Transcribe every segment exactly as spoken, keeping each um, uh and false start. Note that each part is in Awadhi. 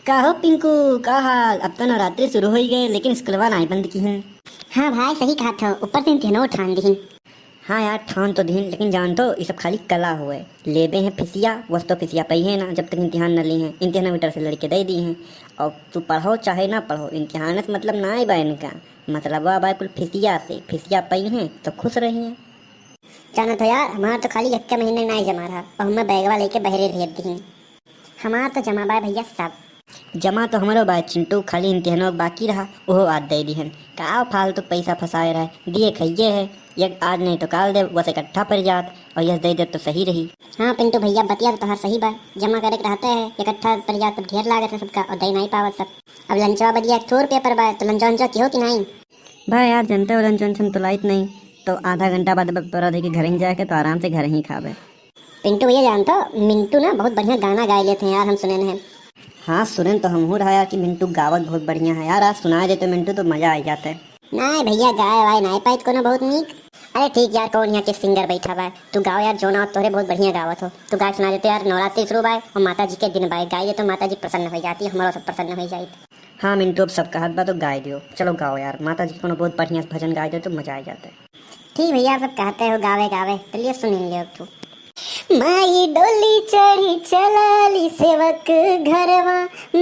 का हो पिंकू, का हाल? अब तो नवरात्रि शुरू होइ गए, लेकिन स्कूलवा नाई बंद किहिन। हाँ भाई, सही कहत हो, ऊपर से इम्तिहानो ठान दिहिन। हाँ यार, ठान तो दिहिन, लेकिन जान तो, ई सब खाली कला हुए। लेबे हैं फिसिया, वस तो फिसिया पइहें ना, जब तक इम्तिहान न ली हैं। इम्तिहान में डर से लड़के दे दी हैं। और तू पढ़ो चाहे ना पढ़ो, इम्तिहान से मतलब नाई बा इनका। मतलब बा, बा कुल फिसिया से, फिसिया पइहें तो खुश रहिहें। जानत हो यार, हमार तो खाली एक महीने नाई जमा रहा, और हमें बैगवा लेके बहरे भेज दिहिन। हमार तो जमा बाय भैया सब। जमा तो हमरो बाय चिंटू, खाली इम्तिहानो बाकी रहा, ओहो आज दे दिहन। का फालतू पैसा फंसाए रहे, दिए खइये है, एक आज नहीं तो काल दे, बस इकट्ठा पड़ जात और यस दे दे तो सही रही। हाँ पिंटू भैया, बतिया तो तोहार सही बा, जमा करे के रहते है, इकट्ठा पड़ जात तब ढेर लागत है सबका और दे नहीं पावत सब। अब लंचवा बदिया एक ठोर पेपर बा, तो लंचवा उंचवा किहो कि नहीं? भाई यार, जानते हो लंच वंच हम तो लाइत नहीं, तो आधा घंटा बाद पेपर दे के घर ही जाके तो आराम से घर ही खाबे। पिंटू भैया, जानत हो, मिंटू ना बहुत बढ़िया गाना गाय लेत हैं यार, हम सुनेन हैं। हाँ, सुनेन तो हमहू रहा यार कि मिंटू गावत बहुत बढ़िया है यार, आज सुनाए देते मिंटू तो मजा आ जाते। नाय भैया, गाय वाय नाय पाइत कोनो बहुत नीक। अरे ठीक यार, कौन यहाँ के सिंगर बैठा बा, तू गाओ यार, जौन आवत तोहरे बहुत बढ़िया गावत हो, तू गाय सुना देते यार, नवरात्रि शुरू बाय और माता जी के दिन बाय, गाय दे तो माता जी प्रसन्न हो जाती, हमारा सब प्रसन्न हो जाइत। हाँ मिंटू, अब सब कहत बा तो गाय दियो, चलो गाओ यार, माता जी के कोनो बहुत बढ़िया भजन गाय दे तो मजा आ जाते। ठीक भैया, सब कहते हो गावे गावे, चलिए सुन लियो तू। माई डोली चढ़ी चलली सेवक घरवा,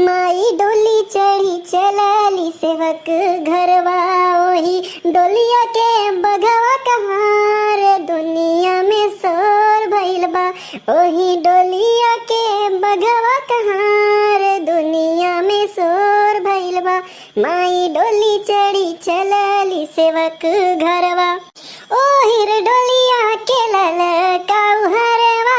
माई डोली चढ़ी चलली सेवक घरवा, ओही डोलिया के बघवा कहाँ रे दुनिया में शोर भइल बा, ओही डोलिया के बघवा कहाँ रे दुनिया में शोर भइल बा, माई डोली चढ़ी चलली सेवक घरवा। ओहिर डोलिया के ललका उहरवा,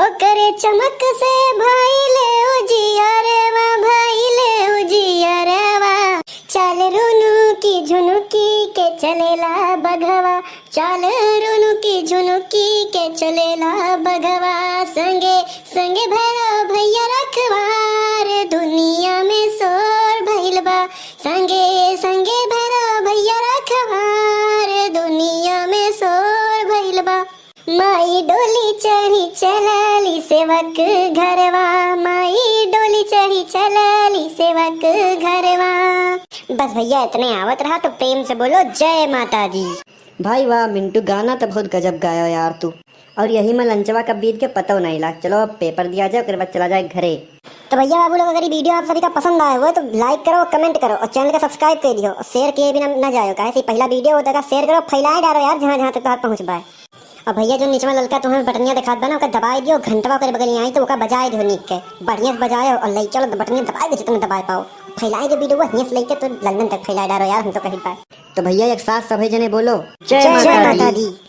ओकरे चमक से भइले उजियरवा, भइले उजियरवा। चाल रुनुकी झुनुकी के चलेला बघवा, चाल रुनुकी झुनुकी के चलेला बघवा। संगे संगे भैरव भैया रखवार, दुनिया में शोर भइल बा। संगे संगे भैरव भैया रखवार, दुनिया में शोर भइल बा। माई डोली चढ़ी चलली सेवक घरवा, माई डोली चढ़ी चलली सेवक घरवा। बस भैया, इतने आवत रहा तो प्रेम से बोलो, जय माता दी। भाई वाह मिंटू, गाना तो बहुत गजब गायो यार तू। और यही में लंचवा का बीत के पतो नहीं लाग। चलो अब पेपर दिया जाए, ओकरे बाद चला जाए घरे। तो भैया बाबू लोग, अगर ये वीडियो आप सभी का पसंद आया हुआ है तो like करो, comment करो और channel का subscribe कर दियो और share किए बिना ना जाओ, काहे से पहला वीडियो होता का share करो, फैलाए डारो यार, जहाँ जहाँ तक तोहार पहुँच पाए। और भैया जो नीचे में ललका तुम्हें बटनिया दिखात बा ना, ओका दबाए दियो, घंटवा ओकरे बगल में आई तो ओका बजाए दियो नीक के, बढ़िया से बजाए और ले चलो तो बटनिया दबाए दे जितना दबाए पाओ, फैलाए के वीडियो हियाँ से लेके तो लंदन तक फैलाए डारो यार, हम तो कही पाए। तो भैया एक साथ सभी जने बोलो, जय जय माता माता दी। दी।